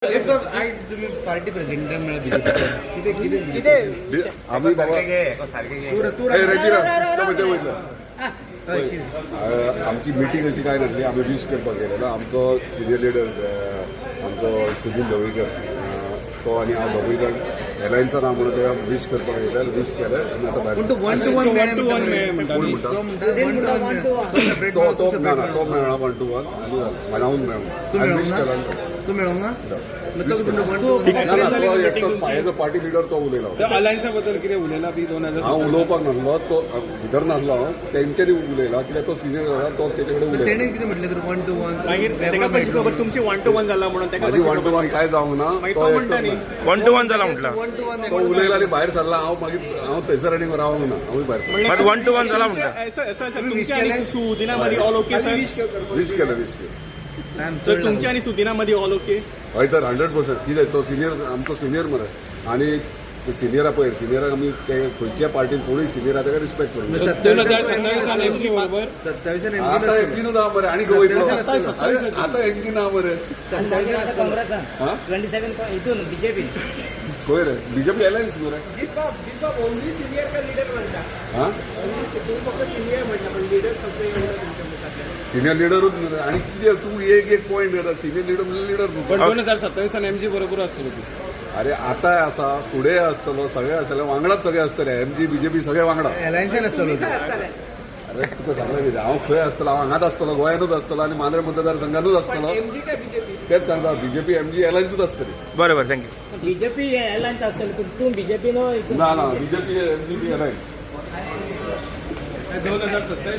आयज तुम्ही party president म्हळ्यार कितें कितें आमी बाबा आमची मिटींग अशी काय नासली. आमी वीश करपाक गेलेलो. आमचो सिनियर लिडर आमचो सुधीर ढवळीकर तो आनी हांव दोगूय जाण एलायन्सान आहा म्हणून ते वीश करपाक गेले. वीश केलें आनी आतां भायर पूण तो वन टू वन कोण म्हणटा तो तो ना तो मेळना वन टू वन आनी जालें हांवूच मेळना. आनी वीश केला. तूं मेळोंक ना? ना ना, तो एकटो एज अ पार्टी लिडर तो उलयलो. अलायन्सा बद्दल कितें उलयला बी 2000? हांव उलोवपाक नासलो, तो भितर नासलो. हांव तेंच्यांनी उलयला कित्याक तो सिनियर जाला, तो तेचे कडेन उलयला. तेणें कितें म्हटलें तर वन टू वन? मागीर तेका कशी खबर तुमची वन टू वन जाला म्हणून? म्हाजी वन टू वन काय जावंक ना. तो म्हणटा न्ही वन टू वन जाला म्हटला. वन टू वन तो उलयला आनी भायर सरला. हांव मागीर हांव थंयसर आनी रावंक ना, हांवूय भायर सरलो. वन टू वन जाला म्हणटा. तुमच्या आनी सुदिना मदीं ऑल ओके सर? वीश केलें, वीश केलें. सर, तुमच्या आनी सुदिना मदीं ऑल ओके? हय तर 100%. कितें तो सिनियर, आमचो सिनियर मरे. आनी सिनियरा पळय, सिनियराक आमी ते खंयच्याय पार्टीन कोणूय सिनियर आहा ताका रिस्पेक्ट करूंक. 2027 एमजी बरोबर आतां एमजी ना मरे आनी खंय वयतलो? आतां एमजी ना मरे. खंय रे बीजेपी अलायन्स मरे? सिनियर लिडरूच आनी कितें तूं एक एक पॉयंट घेता. सिनियर लिडर म्हणजे लिडर. पण 2027 एमजी बरोबर आसतलो तूं. अरे आतांय आसा, फुडें आसतलो, सगळे आसतले वांगडाच, सगळे आसतले. एमजी बीजेपी सगळे वांगडा. अलायन्सान आसतलो. अरे तुका सांगलें कितें, हांव खंय आसतलो? हांव हांगाच आसतलो, गोंयांतूच आसतलो आनी मांद्रे मतदारसंघातूच आसतलो. तेच सांगता, बीजेपी एमजी अलायन्सूच आसतली. बरोबर, thank you. BJP alliance आसतली, तूं बीजेपी न्हय. ना ना, बीजेपी एमजी अलायन्स. 2027.